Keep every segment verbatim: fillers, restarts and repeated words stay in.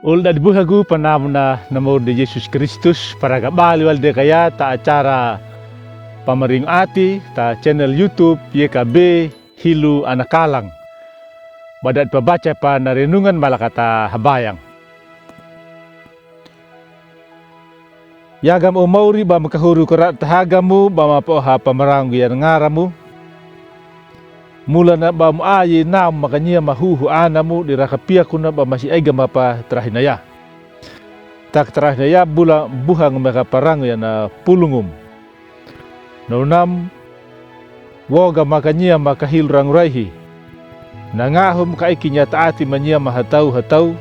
Old dadi buhagu panamuna na mauri di Yesus Kristus, paraga bali wali de kaya ta acara pamaringo ati ta channel YouTube Y K B Hilu Anakalang. Ba dadi pabaca pa na renungan malakata habayang. Yagam o mauri ba makahoru kara tahaga mu ba mapaoha pamarangu yan ngara mu. Mula na ba mu ayi na makania mahuhu ana mu di raka piaku na ba masi aiga mapa tarahinaya. Tak tarahinaya bula buhang maka parangu yan na pulungum. Nonam woga makania makahilu rangu raihi. Na ngahum ka iki nya taati mania mahatau hatau.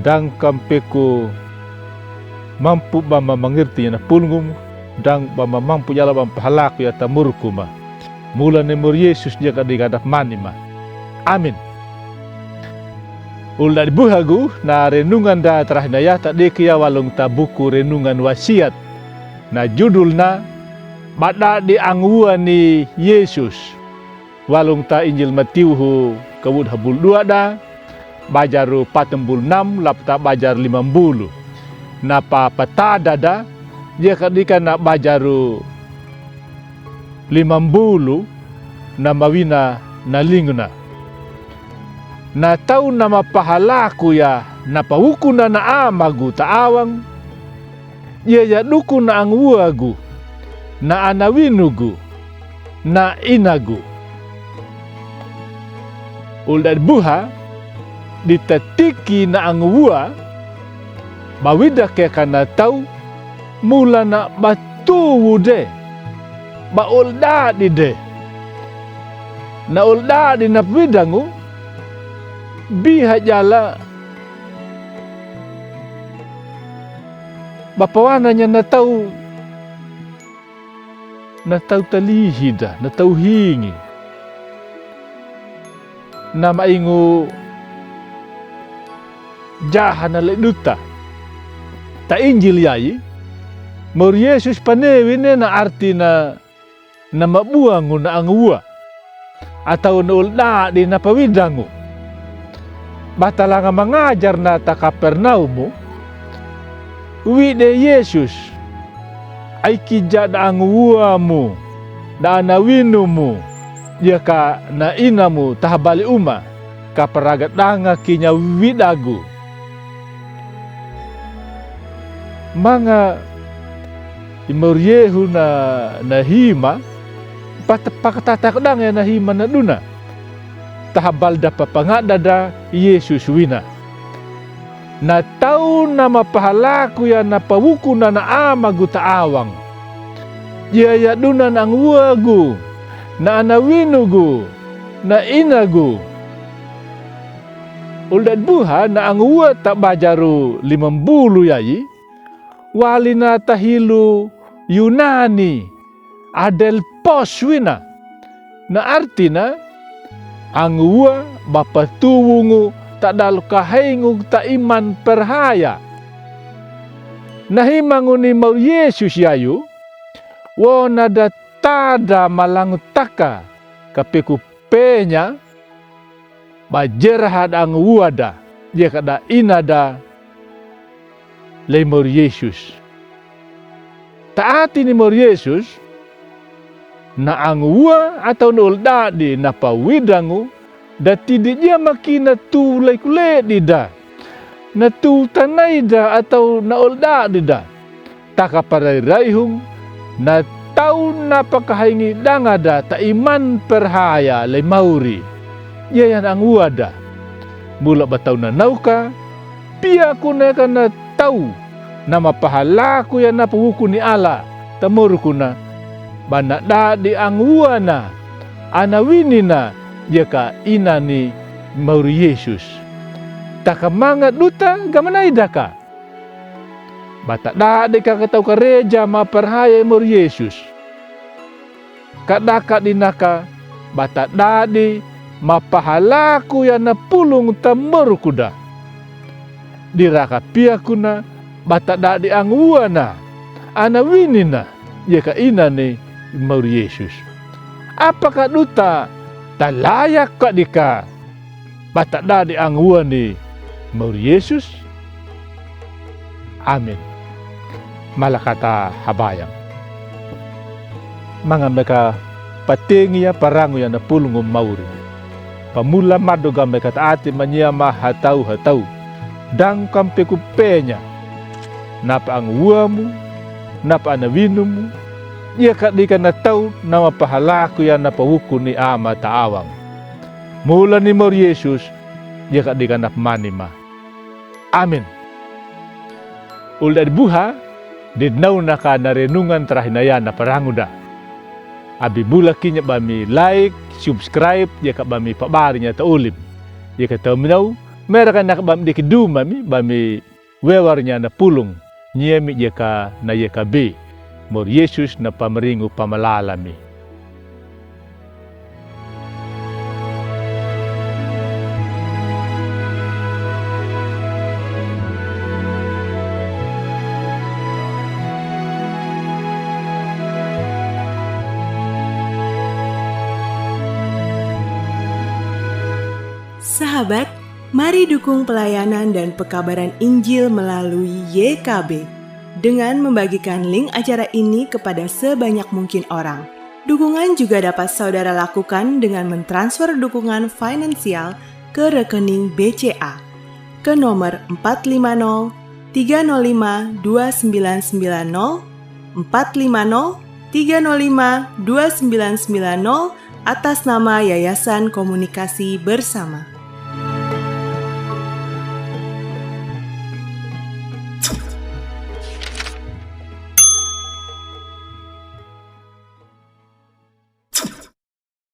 Dang kam peku mampu ba mamangirti yan na pulungum. Dang ba mamampu yala ba mapahalaku ya tamurku ma. Mula ni mauri Yesus dia ka di gadap mani ma. Amin. Old dadi buhagu na renungan da tarahinaya ta deki ya walung ta buku renungan wasiat. Na judul na ba dadi anguwa ni Yesus. Walung ta Injil Matiu hu kawud habul dua da. Bajaru patambul nam lap ta bajaru limambulu. Na pa patada da. Dia ka dika na bajaru limambulu na mawina na linguna. Na tau na mapahalaku ya na pawukuna na amagu ta awang. Dia ya duku na anguwagu na anawinugu na inagu. Old dadi buha di tatiki na anguwa ba wida keka na tau mula na ba tuwu de ba old dadi de. Na old dadi na pawidangu biha jala ba pawana nya na tau na tau talihi da na tau hingi. Na maingu jaha na leduta ta Injil yayi. Mauri Yesus panewi ne na arti na na mabuangu na anguwa atau na old dadi na pawidangu. Ba talanga mangajar na ta Kapernaumu. Wi de Yesus, aiki ja da anguwamu da anawinumu dia ka na inamu ta habali uma ka paraga danga kinya widagu. Manga i mauri yehu na na hima. Pakatataku danga ya na hima na duna. Ta habali da papangadada Yesus wina. Na tau na mapahalaku ya na pawukuna na amagu ta awang. Dia ya duna na anguwagu na anawinugu na inagu. Old dadi buha na anguwa ta bajaru limambulu yayi. Wali na ta hilu Yunani adelpos wina. Na arti na anguwa ba patuwungu ta dal kahaingu ta iman perhaya. Na himangu ni mauri Yesus yayu wona da tada malangu taka ka peku penya ba jeraha da anguwa da dia ka da ina da lei mauri Yesus. Ta ati ni mauri Yesus na anguwa atau na old dadi na pawidangu da tidi dia maki na tu laikuledi da na tu tanai da atau na old dadi da. Taka parairai hung na tau na pakahaingi danga da ta iman perhaya lei mauri. Dia ya na anguwa da. Mula ba tau na nauka piaku na ya ka na tau na mapahalaku ya na pawuku ni ala ta moruku na ba na dadi anguwa na anawini na dia ka ina ni mauri Yesus. Taka manga duta gamanai daka. Ba ta dadi ka ka tau kareja maparhaya i mauri Yesus. Ka daka dinaka ba ta dadi mapahalaku ya na pulung ta moruku da. Diraka piaku na ba ta dadi anguwa na anawini na dia ka ina ni mauri Yesus. Apaka duta ta layak ka dika ba ta dadi anguwa ni mauri Yesus. Amin. Mala kata habayang. Manga meka patengi ya parangu ya na pulungu mauri. Pamula mado ga meka taati ma nyama hatau-hatau. Dangu kampe kupenya. Napa angu uamu, napa ana winumu. Dia kadika na tau nama pahalaku ya napa wuku ni ama ta awang. Mula ni mori Yesus, dia kadika napa mani ma. Amin. Uli da di buha, di nauna ka na renungan tarahi na ya na parangu da. Abi bula kinya ba mi like, subscribe, dia ka ba mi pabari nya ta ulim. Dia ka ta uminau, mera ka na ka ba mi deki duma mi, ba mi wewar nya na pulung. Nyia mi dia ka na ya ka be. Mori Yesus na pamaringu pamalala mi. Sahabat, mari dukung pelayanan dan pekabaran Injil melalui Y K B dengan membagikan link acara ini kepada sebanyak mungkin orang. Dukungan juga dapat saudara lakukan dengan mentransfer dukungan finansial ke rekening B C A ke nomor empat lima nol tiga nol lima dua sembilan sembilan nol, empat lima nol tiga nol lima dua sembilan sembilan nol, atas nama Yayasan Komunikasi Bersama.